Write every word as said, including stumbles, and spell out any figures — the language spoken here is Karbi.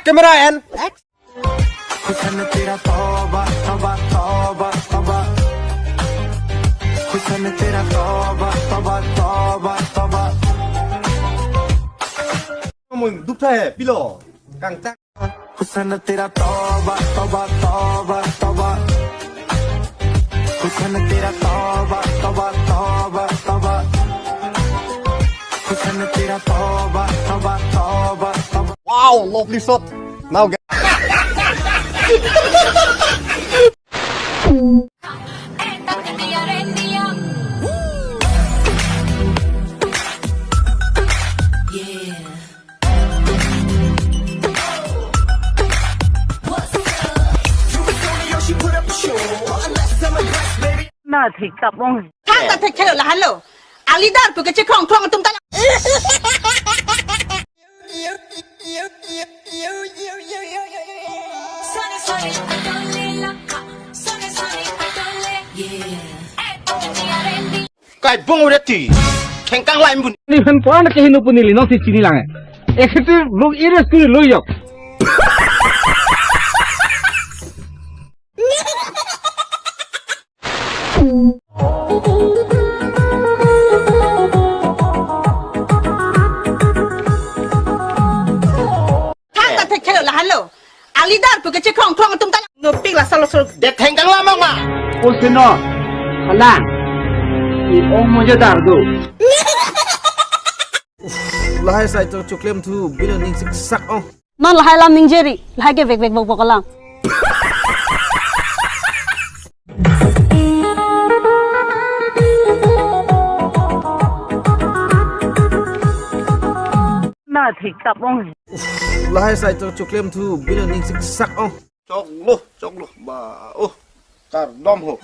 Camera and action. हुस्न तेरा तौबा तौबा तौबा तौबा, हुस्न तेरा तौबा तौबा तौबा तौबा। Mung dukta hai pilo kangchak. हुस्न तेरा तौबा तौबा तौबा तौबा, हुस्न तेरा तौबा तौबा तौबा तौबा, हुस्न तेरा तौबा तौबा तौबा तौबा। Wow, lovely shot. Now get Na thik tap ong. Thang ta thek khelo lahan lo. Alidar pu ke chekrong krong atum ta. Kai bung udah ti. Khengkang lain bun. Ni phan puan ke hinu puni li nong si chini lang. Executive look ires kuri lo yok. Thang ta thek khelo lahan lo. Alidar pu ke chekrong krong atum ta. No pik la salo salo. Det thengkang lamang ma. O sino. Halang. I ong moja dar do. Lahai sai to choklem thu bino ning sik sak ong. Non lahai lam ningjeri, lahai ke vek vek bok bok alam. Na thik tap ong. Lahai sai to choklem thu bino ning sik sak ong. Choklo, choklo, ba, oh, kardom ho.